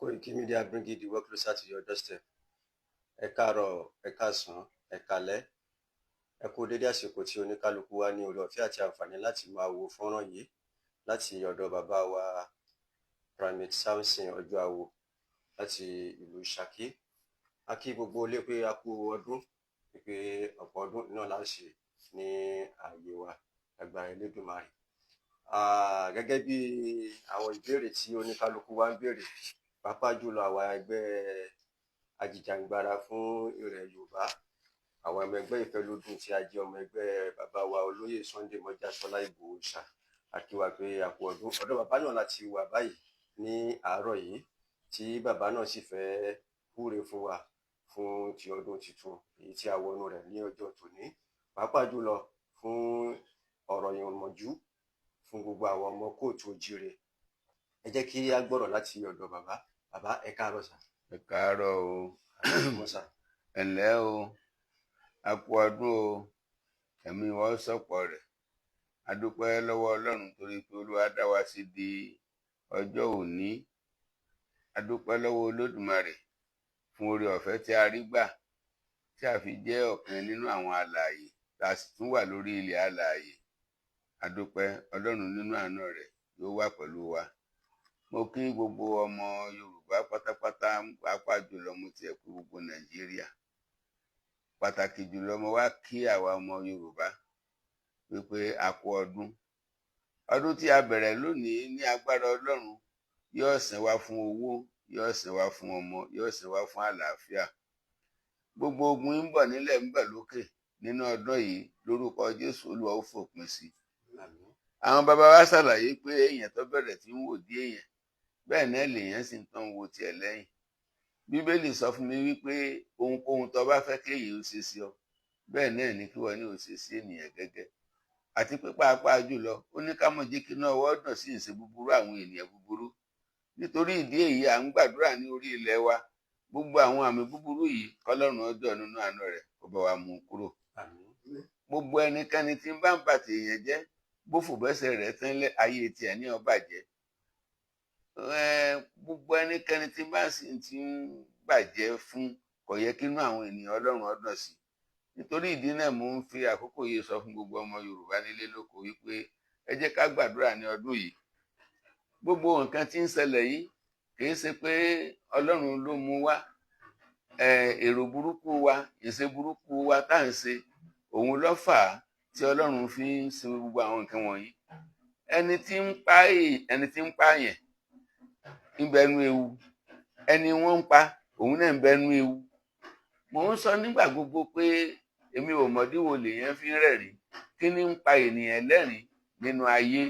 Koiki Media, bringing the work closer to your doorstep. Ẹ káàárọ̀, ẹ káàsán, ẹ káalẹ́. Ẹ kú dédé àsìkò tí oníkálukú wa ní oore ọ̀fẹ́ àti àǹfààní láti máa wo fọ́nrán yìí láti ọ̀dọ̀ bàbá wa, Primate Samson Ọjọ́awo, láti ìlú Ṣakí. A kí gbogbo ilé pé a kú ọdún, pé ọ̀pọ̀ ọdún náà la ṣe ní ààyè wa, agbára Elédùmarè. Gẹ́gẹ́ bí àwọn ìbéèrè tí oníkálukú wa ń béèrè, pàápàá jùlọ àwa ẹgbẹ́ ajìjàǹgbara fún ilẹ̀ Yorùbá, àwọn ọmọ ẹgbẹ́ Ìfẹ́lódùn tí a jẹ́ ọmọ ẹgbẹ́ bàbá wa, olóyè Sunday Mọ́jàsọ́lá Ìgbòho Òòṣà, a kí wa pé a kú ọdún. Ọ̀dọ̀ bàbá náà láti wà báyìí ní àárọ̀ yìí, tí bàbá náà sì fẹ́ wúre fún wa fún ti ọdún tuntun èyí tí a wọnú rẹ̀ ní ọjọ́ tòní, pàápàá jùlọ fún ọ̀rọ̀ ìmọ̀jú fún gbogbo àwọn ọmọ káàárọ̀ oòjíire. Ẹ jẹ́ kí á gbọ́rọ̀ láti ọ̀dọ̀ bàbá. Bàbá, ẹ káàárọ̀ sà. Ẹ káàárọ̀ o. Mọ́ sà. Ẹ ǹlẹ́ o, a kú ọdún o, ẹ̀mí wa ó sọ̀pọ̀ rẹ̀. A dúpẹ́ lọ́wọ́ Ọlọ́run torí pé Olúwa dá wa sí di ọjọ́ òní. A dúpẹ́ lọ́wọ́ Olódùmarè fún oore ọ̀fẹ́ tí a rí gbà, tí a fi jẹ́ ọ̀kan nínú àwọn alààyè, tá a sì tún wà lórí ilẹ̀ alààyè. A dúpẹ́. Ọlọ́run nínú àánú rẹ̀ yóò wà pẹ̀lú wa. Mo kí gbogbo ọmọ Yorùbá pátápátá, pàápàá jùlọ mo tiẹ̀ kí gbogbo Nàìjíríà. Pàtàkì jùlọ, mo wá kí àwa ọmọ Yorùbá wípé a kú ọdún. Ọdún tí a bẹ̀rẹ̀ lónìí, ní agbára Ọlọ́run, yóò sàn wá fún owó, yóò sàn wá fún ọmọ, yóò sàn wá fún àlàáfíà. Gbogbo ogun ń bọ̀ nílẹ̀, ń bọ̀ lókè nínú ọdún yìí, lórúkọ Jésù, Olúwa ó fòpin sí. Àmín. Àwọn bàbá wa ṣàlàyé pé èèyàn tó bẹ̀rẹ̀ tí ń wò dí èèyàn, bẹ́ẹ̀ náà lèèyàn sì ń tán wo tiẹ̀ lẹ́yìn. Bíbélì sọ fún mi wípé ohunkóhun tó bá fẹ́ kéèyàn ó ṣe sí ọ, bẹ́ẹ̀ náà ni kí wọ́n ní ó ṣe sí ènìyàn gẹ́gẹ́. Àti pé pàápàá jùlọ, ó ní ká mọ̀ jẹ́ kí iná ọwọ́ dàn sí ìṣe búburú àwọn ènìyàn búburú. Nítorí ìdí èyí, à ń gbàdúrà ní orí ilẹ̀ wa, gbogbo àwọn àmì búburú yìí, kọ́lọ́run ọjọ́ nínú àánú rẹ̀ kó bá wa mú un kúrò. Àmín. Gbogbo ẹnikẹ́ni tí ń bá ń bà tèèyàn jẹ́, bófò bẹ́sẹ̀ rẹ̀ tẹ́lẹ̀, ayé tiẹ̀ ní ó bàjẹ́. Gbogbo ẹnikẹ́ni tí bá sì ti ń bàjẹ́ fún, kò yẹ kínú àwọn ènìyàn Ọlọ́run ọdún sí. Nítorí ìdí náà, mò ń fi àkókò yìí sọ fún gbogbo ọmọ Yorùbá nílé lóko wípé ẹ jẹ́ ká gbàdúrà ní ọdún yìí. Gbogbo nǹkan tí ń ṣẹlẹ̀ yìí, kìí ṣe pé Ọlọ́run ló mú wá. Èrò burúkú wa, ìṣe burúkú wa tá à ń ṣe, òun ló fà á tí Ọlọ́run fi ń ṣe gbogbo àwọn nǹkan wọ̀nyí. Ẹni tí ń pààyàn ń bẹnu ewu, ẹni wọ́n ń pa òun náà ń bẹnu ewu. Mò ń sọ nígbà gbogbo pé èmi ò mọ̀dí wo lèèyàn fi ń rẹ́rìn. Kí ni ń pa ènìyàn lẹ́rìn nínú ayé?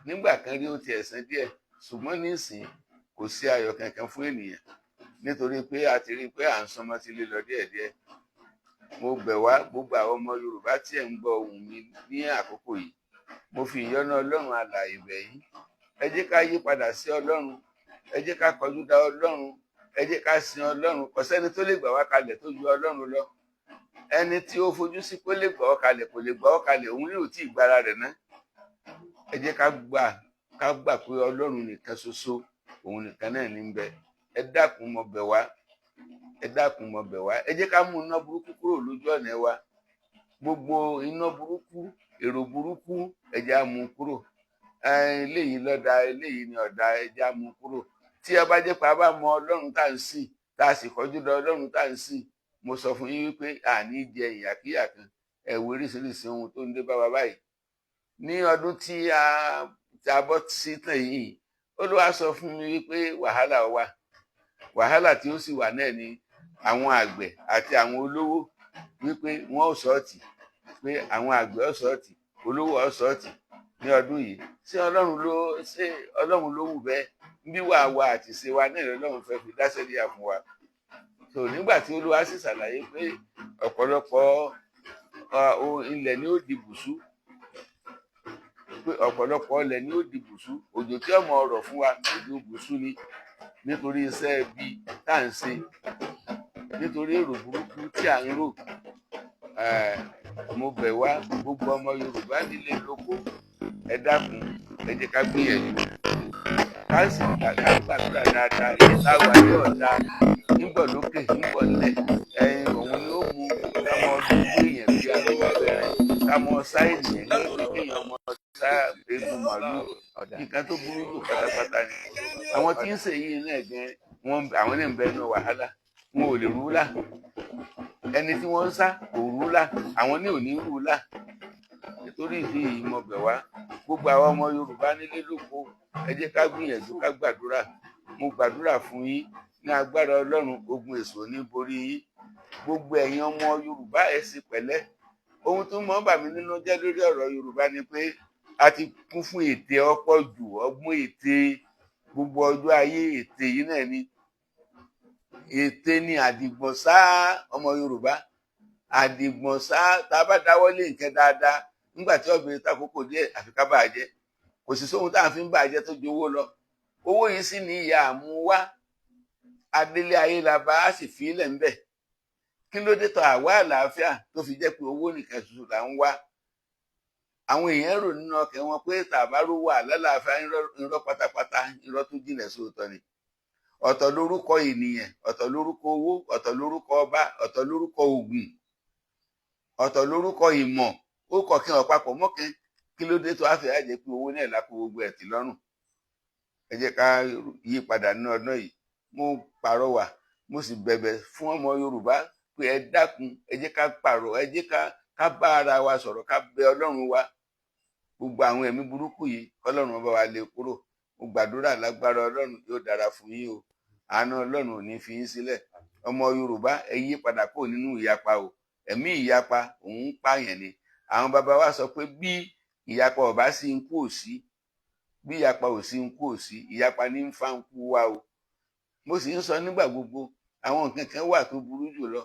Nígbà kan rí, ó ti ẹ̀sán díẹ̀, ṣùgbọ́n nísìn kò sí ayọ̀ kankan fún ènìyàn, nítorí pé a ti rí i pé à ń sọmọ ti lé lọ díẹ̀díẹ̀. Mo bẹ̀ wá, gbogbo àwọn ọmọ Yorùbá tí ẹ̀ ń gbọ́ ohùn mi ní àkókò yìí, mo fi ìyọ́nú Ọlọ́run alààyè bẹ̀ yín. Ẹ jẹ́ ká yí padà sí Ọlọ́run, ẹ jẹ́ ká kọjú dá Ọlọ́run, ẹ jẹ́ ká sin Ọlọ́run. Kò sẹ́ni tó lè gbà wá kalẹ̀ tó ju Ọlọ́run lọ. Ẹni tí ó fojú sí pé lè gbà ọ́ kalẹ̀, kò lè gbà ọ́ kalẹ̀, òun ní ò tí ì gbára rẹ̀ ná. Ẹ jẹ́ ká gbà pé Ọlọ́run nìkan ṣoṣo, òun nìkan náà ní ń bẹ. Ẹ dákun, mo bẹ̀ wá, ẹ dákun, mo bẹ̀ wá, ẹ jẹ́ ká mú iná burúkú kúrò lójú ọ̀nà wa. Gbogbo iná burúkú, èrò burúkú, ẹ jẹ́ á mú kúrò. Eléyìí lọ́dà, eléyìí ni ọ̀dà, ẹ jẹ́ á mú kúrò. Tí ẹ bá jẹ́ pé a bá mọ Ọlọ́run tá à ń sìn, tá a sì kọjú lọ Ọlọ́run tá à ń sìn, mo sọ fún yín wípé àní jẹ ìyàkíyà kan. Ẹ wo oríṣiríṣi ohun tó ń dé bá wa báyìí ní ọdún tí a bọ́ sí tàn yìí. Olúwa sọ fún mi wípé wàhálà wà. Wàhálà tí ó sì wà náà ni àwọn àgbẹ̀ àti àwọn olówó, wípé wọ́n ò sọ́ọ̀tì, pé àwọn àgbẹ̀ ò sọ́ọ̀tì, olówó ò sọ́ọ̀tì ní ọdún yìí. Ṣé Ọlọ́run ló wù bẹ́ẹ̀? Bí wàá wa àti ṣe wa náà lọ́lọ́run fẹ́ fi dá sẹ́ríà fún wa. So nígbà tí Olúwa sì ṣàlàyé pé ọ̀pọ̀lọpọ̀ ilẹ̀ ni ó di bùsú, pé ọ̀pọ̀lọpọ̀ ilẹ̀ ni ó di bùsú, òjò tí ọmọ ọrọ̀ fún wa, òjò bùsú ni, nítorí iṣẹ́ ibi tá à ń ṣe, nítorí èrò burúkú tí à ń rò. Mo bẹ̀ wá, gbogbo ọmọ Yorùbá nílé lóko, ẹ dákun, ẹ jẹ́ ká gbìyànjú. Ká sì ká gbàdúrà dáadáa. Èyí táwa yóò dá ń bọ̀ lókè, ń bọ̀ nílẹ̀. Ẹyin òun ni ó mú ká mọ ọdún gbé èèyàn bí arúgbó bẹ̀rẹ̀, ká mọ sá ènìyàn gẹ́gẹ́ bí kéèyàn mọ sá egun màlúù. Nǹkan tó burú jù pátápátá ni àwọn tí ń ṣe yìí náà gan, wọn àwọn náà ń bẹ nínú wàhálà. Wọn ò lè rúlà. Ẹni tí wọ́n ń sá kò rúlà, àwọn ní ò ní rúlà. Nítorí ìdí yìí, mo bẹ̀ wá, gbogbo àwọn ọmọ Yorùbá nílé lóko, ẹ jẹ́ ká gbìyànjú, ká gbàdúrà. Mo gbàdúrà fún yín, ní agbára Ọlọ́run, ogun èso ní borí yín. Gbogbo ẹ̀yin ọmọ Yorùbá, ẹ sì pẹ̀lẹ́. Ohun tó mọ́ bà mí nínú jẹ́ lórí ọ̀rọ̀ Yorùbá ni pé a ti kún fún ète ọ̀pọ̀ jù, ọgbọ́n ète. Gbogbo ọjọ́ ayé, ète yìí náà ni. Ète ni àdìgbọ̀n sá. Ọmọ Yorùbá àdìgbọ̀n sá. Tá a bá dáwọ́ lé nǹkan dáadáa, nígbà tí ọbẹ̀ takókò díẹ̀, àfi ká bàa jẹ́. Kò sì sóhun tá à ń fi ń bàa jẹ́ tó ju owó lọ. Owó yìí sì ní ìyá àmúwá adélé ayé la bá a sì fi ilẹ̀ ń bẹ̀. Kí ló dé tọ́ àwa àlàáfíà tó fi jẹ́ pé owó nìkan ṣoṣo là ń wá? Àwọn èèyàn rò nínú ọkàn wọn pé tàbá rówó àlàáfíà. Irọ́ pátápátá, irọ́ tó jìnà sóòótọ́ ni. Ọ̀tọ̀ lórúkọ ènìyàn, ọ̀tọ̀ lórúkọ owó, ọ̀tọ̀ lórúkọ ọba, ọ̀tọ̀ lórúkọ ògùn, ọ̀tọ̀ lórúkọ ìmọ̀. Ó kọ̀ kí wọn papọ̀ mọ́kẹ́. Kí ló dé tó àfẹ́ àjẹ́ pé owó náà lápò gbogbo ẹ̀ tì lọ́rùn? Ẹ jẹ́ ká yí padà nínú ọdún yìí. Mo pàrọwà, mo sì bẹ̀bẹ̀ fún ọmọ Yorùbá pé ẹ dákun, ẹ jẹ́ ká pàrọ̀, ẹ jẹ́ ká bá ara wa sọ̀rọ̀, ká bẹ Ọlọ́run wa. Gbogbo àwọn ẹ̀mí burúkú yìí, kọ́lọ́run bá wa lé kúrò. Mo gbàdúrà, lágbára Ọlọ́run, yóò dára fún yín o. Àánú Ọlọ́run ò ní fi yín sílẹ̀. Ọmọ Yorùbá, ẹ yí padà kúrò nínú ìyapa o. Ẹ̀mí ìyapa òun ń pààyàn ni. Àwọn bàbá wa sọ pé bí ìyapa ò bá sí, ń kú ò sí. Bí ìyapa ò sí, ń kú ò sí. Ìyapa ní ń fa ń kú wa o. Mo sì ń sọ nígbà gbogbo, àwọn nǹkan kan wà tó burú jù lọ,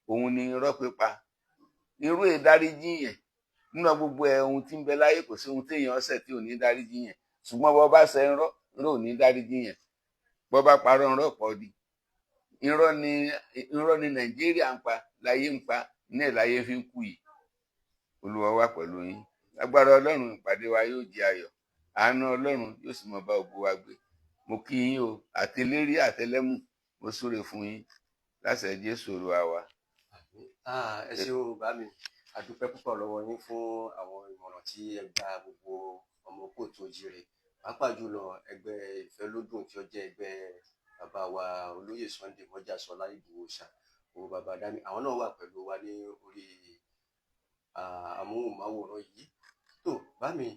òun ni irọ́ pípa, irú ìdáríjì yẹn. Nínú gbogbo ẹ ohun tí ń bẹ láyé, kò sí ohun téèyàn ṣẹ̀ tí ò ní dáríjì yẹn. Ṣùgbọ́n bọ́ bá ṣe irọ́, irọ́ ò ní dáríjì yẹn. Bọ́ bá parọ́, irọ́ pọ̀ di irọ́ ni. Irọ́ ni Nàìjíríà ń pa, láyé ń pa ní ẹ̀, láyé fi ń kú yìí. Olúwa wà pẹ̀lú yín. Agbára Ọlọ́run, ìpàdé wa yóò jẹ́ ayọ̀. Àánú Ọlọ́run yóò sì mọ bá gbogbo wa gbé. Mo kí yín o, àtẹlérí àtẹlẹ́mù. Mo súre fún yín láṣẹ Jésù Olúwa wa. Ẹ ṣeun bá mi, a dúpẹ́ púpọ̀ lọ́wọ́ yín fún àwọn ìmọ̀ràn tí ẹ gba gbogbo ọmọ kóòtù ojíire, pàápàá jùlọ ẹgbẹ́ Ìfẹ́lódùn tí ó jẹ́ ẹgbẹ́ bàbá wa olóyè Sunday Mọ́jàsọ́lá Ìgbòho ṣá òun bàbá dami. Àwọn náà wà pẹ̀lú wa ní orí amóhùnmáwòrán yìí. Tó bá mi,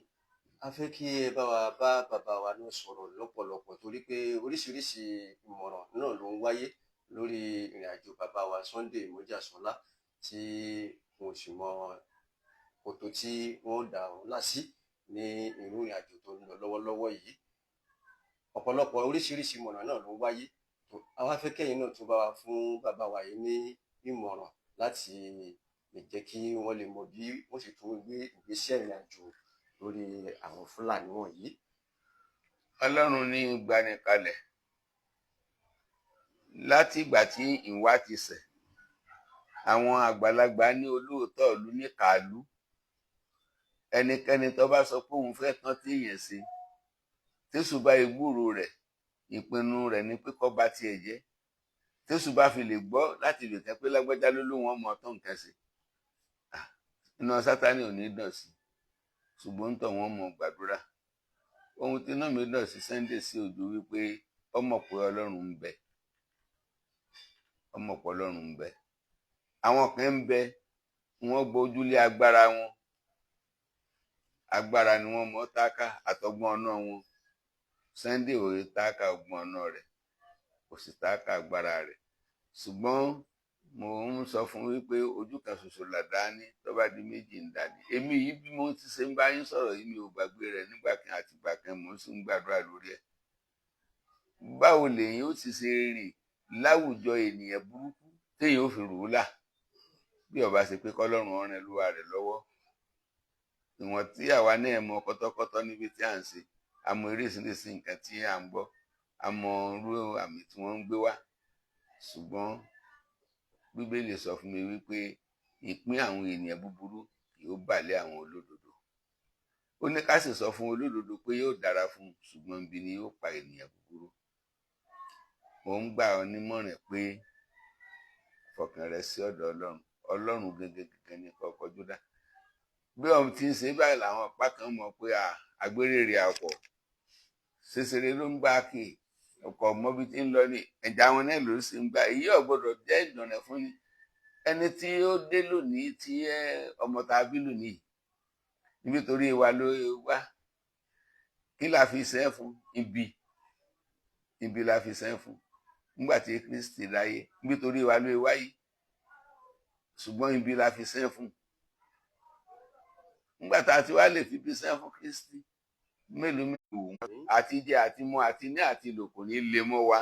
a fẹ́ kí ẹ bá wa bá bàbá wa náà sọ̀rọ̀ lọ́pọ̀lọpọ̀, torí pé oríṣiríṣi ìmọ̀ràn náà ló ń wáyé lórí ìrìn àjò bàbá wa Sunday Mọ́jàsọ́lá, tí wọn ò sì mọ kòtò tí wọ́n dà ọ́ lásì ní irú ìrìn àjò tó ń lọ lọ́wọ́lọ́wọ́ yìí. Ọ̀pọ̀lọpọ̀ oríṣiríṣi ìmọ̀ràn náà ló ń wáyé. Àwa fẹ́ kẹ́yìn náà tún bá wa fún bàbá wa yìí ní ìmọ̀ràn láti lè jẹ́ kí wọ́n lè mọ bí wọ́n sì tún gbé ìgbésẹ̀ ìrìn àjò lórí àwọn Fúlàní wọ̀nyí. Ọlọ́run ní gbani kalẹ̀. Láti ìgbà tí ìwà ti ṣẹ̀, àwọn àgbàlagbà ní olóòótọ́ ìlú ní kàálú. Ẹnikẹ́ni tó bá sọ pé òun fẹ́ tán téèyàn ṣe, tẹ́sù bá ìgbúrò rẹ̀, ìpinnu rẹ̀ ni pé kó bá tiẹ̀ jẹ́. Tẹ́sù bá fi lè gbọ́ láti lè tẹ́ pé lágbájá ló lóun ọmọ tó nǹkan ṣe, iná Sátánì ò ní dàn sí. Ṣùgbọ́n ń tọ̀ wọ́n mọ̀ gbàdúrà. Ohun tí iná mi dàn sí Sunday sí ojú wípé ọmọ pé Ọlọ́run ń bẹ, ọmọ pé Ọlọ́run ń bẹ. Àwọn kan ń bẹ, wọ́n gbójúlé agbára wọn. Agbára ni wọ́n mọ̀ táká àtọgbọ́n ọ̀nà wọn. Sunday ò rí táká ọgbọ́n ọ̀nà rẹ̀, kò sì táká agbára rẹ̀. Ṣùgbọ́n mo ń sọ fún wípé ojú kan ṣoṣo làdá ní, tó bá di méjì ń dání. Èmi yìí, bí mo ti ṣe ń bá yín sọ̀rọ̀ yìí, mi ò gbàgbé rẹ̀ nígbà kan àti ìgbà kan. Mò ń sì ń gbàdúrà lórí ẹ̀. Báwo lèyìn ó ti ṣe rìn láwùjọ ènìyàn burúkú téèyàn ó fi rò ó là, bí ó bá ṣe pé kọ́lọ́run ọ̀rìn lúwa rẹ̀ lọ́wọ́? Ìwọ̀n tí àwa náà mọ kọ́tọ́kọ́tọ́ níbi tí à ń ṣe, àmọ́ oríṣiríṣi nǹkan tí à ń gbọ́, àmọ́ irú àmì tí wọ́n ń gbé wá. Ṣùgbọ́n Bíbélì sọ fún mi wípé ìpín àwọn ènìyàn búburú yóò bà lé àwọn olódodo. Ó Ó ní ká sì sọ fún olódodo pé yóò dára fún un, ṣùgbọ́n ibi ni yóò pa ènìyàn búburú. Mo ń gbà ọ́ nímọ̀ràn pé fọkàn rẹ sí ọ̀dọ̀ Ọlọ́run. Ọlọ́run gẹ́gẹ́ gẹ́gẹ́ ní kó kọjú dá. Bí ọ̀hún ti ń ṣe báyìí làwọn ọ̀pá kan mọ̀ pé àgbérèrè àpọ̀ ṣeṣeré ló ń gbá kí ọkọ̀ mọ́bí tí ń lọ ní ẹ̀já wọn náà ló sì ń gbà. Èyí ò gbọ́dọ̀ jẹ́ ìdànrẹ̀ fún ni. Ẹni tí ó dé lónìí tí ọmọ tá a bí lónìí nítorí wa ló wá, kí la fi ṣe é fún? Ibi ibi la fi ṣe é fún nígbà tí Kristi láyé, nítorí wa ló wáyé, ṣùgbọ́n ibi la fi ṣe é fún. Nígbà tá a ti wá lè fi ibi ṣe é fún Kristi, mélòó mélòó àti jẹ àti mu àti ní àti lò kò ní lè mọ́ wa.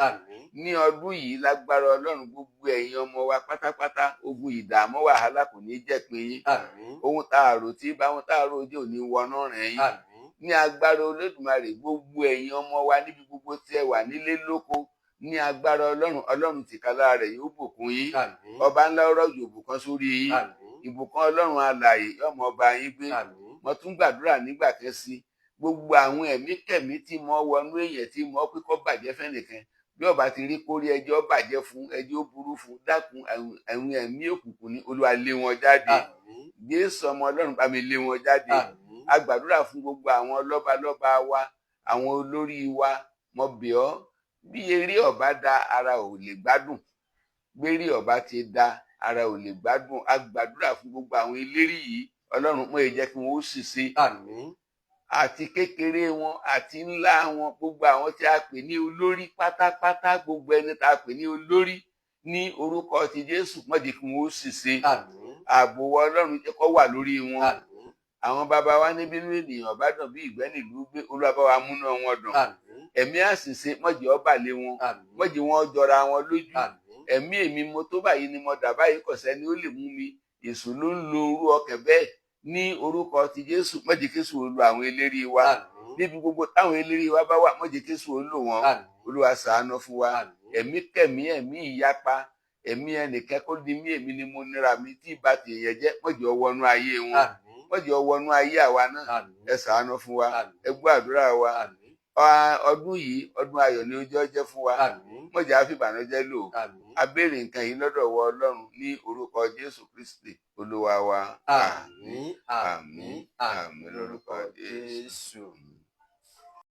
Ní ọdún yìí lágbára Ọlọ́run, gbogbo ẹ̀yin ọmọ wa pátápátá, ogun ìdààmú wàhálà kò ní jẹ́ pín yín. Ohun tá a rò tí bá ohun tá a rò jẹ́ òní wọnú rẹ̀ yín. Ní agbára Olódùmarè, gbogbo ẹ̀yin ọmọ wa níbi gbogbo tí ẹ wà nílé lóko, ní agbára Ọlọ́run, Ọlọ́run tìkálára rẹ̀ yóò bùkún yín. Ọba ńlá rọ̀jò ìbùkún sórí yín. Ìbùkún Ọlọ́run alààyè yóò mọ ọba yín gbé. Mo tún gbàdúrà nígbà kan sí gbogbo àwọn ẹ̀mí kẹ̀mí tí mo wọnú èèyàn tí mo pé kó bàjẹ́ fẹ́nìkan, bí ọba ti rí kórí ẹjọ́ bàjẹ́ fún ẹjọ́ burú fún, dákun àwọn ẹ̀mí òkùnkùn ní Olúwa lé wọn jáde. Jésù ọmọ Ọlọ́run bá mi lé wọn jáde. A gbàdúrà fún gbogbo àwọn lọ́balọ́ba wa, àwọn olórí wa. Mo bẹ̀ ọ́, bí eré ọba da ara ò lè gbádùn, gbérí ọba ti da ara ò lè gbádùn. A gbàdúrà fún gbogbo àwọn eléré yìí, Ọlọ́run mọ̀ ẹ́ jẹ́ kí wọ́n ó sì ṣe. Àti kékeré wọn àti ńlá wọn, gbogbo àwọn tí a pè ní olórí pátápátá, gbogbo ẹni tá a pè ní olórí, ní orúkọ ti Jésù, má jẹ́ kí wọ́n ó sì ṣe. Ààbò wa Ọlọ́run jẹ́ kó wà lórí wọn. Àwọn bàbá wa ní bínú ènìyàn bá dùn bí ìgbẹ́ nílùú gbé, Olúwa bá wa múná wọn dùn. Ẹ̀mí àṣìṣe má jẹ́ ó bà lé wọn, má jẹ́ wọn jọra wọn lójú. Ẹ̀mí èmi mo tó báyìí ni mo dà báyìí, kò sẹ́ni ó lè mú mi, èṣù ló ń lo orú ọkàn bẹ́ẹ̀. Ní orúkọ ti Jésù, má jẹ́ kéṣù ó lo àwọn eléré wa. Níbi gbogbo táwọn eléré wa bá wà, má jẹ́ kéṣù ó lò wọ́n. Olúwa ṣàánú fún wa. Ẹ̀mí kẹ̀mí, ẹ̀mí ìyapa, ẹ̀mí ẹnìkan kó di mí, èmi ni mo nira mi tí ìbá ti yẹn jẹ́, má jẹ́ ó wọnú ayé wọn, má jẹ́ ó wọnú ayé àwa náà. Ẹ ṣàánú fún wa, ẹ gbọ́ àdúrà wa. Ọdún yìí ọdún ayọ̀ ni ó jẹ́ fún wa, má jẹ́ á fi ìbànújẹ́ lò. A béèrè nǹkan yìí lọ́dọ̀ wọ Ọlọ́run ní orúkọ Jésù Kristi Olúwa wa. Àmín, àmín, àmín lórúkọ Jésù.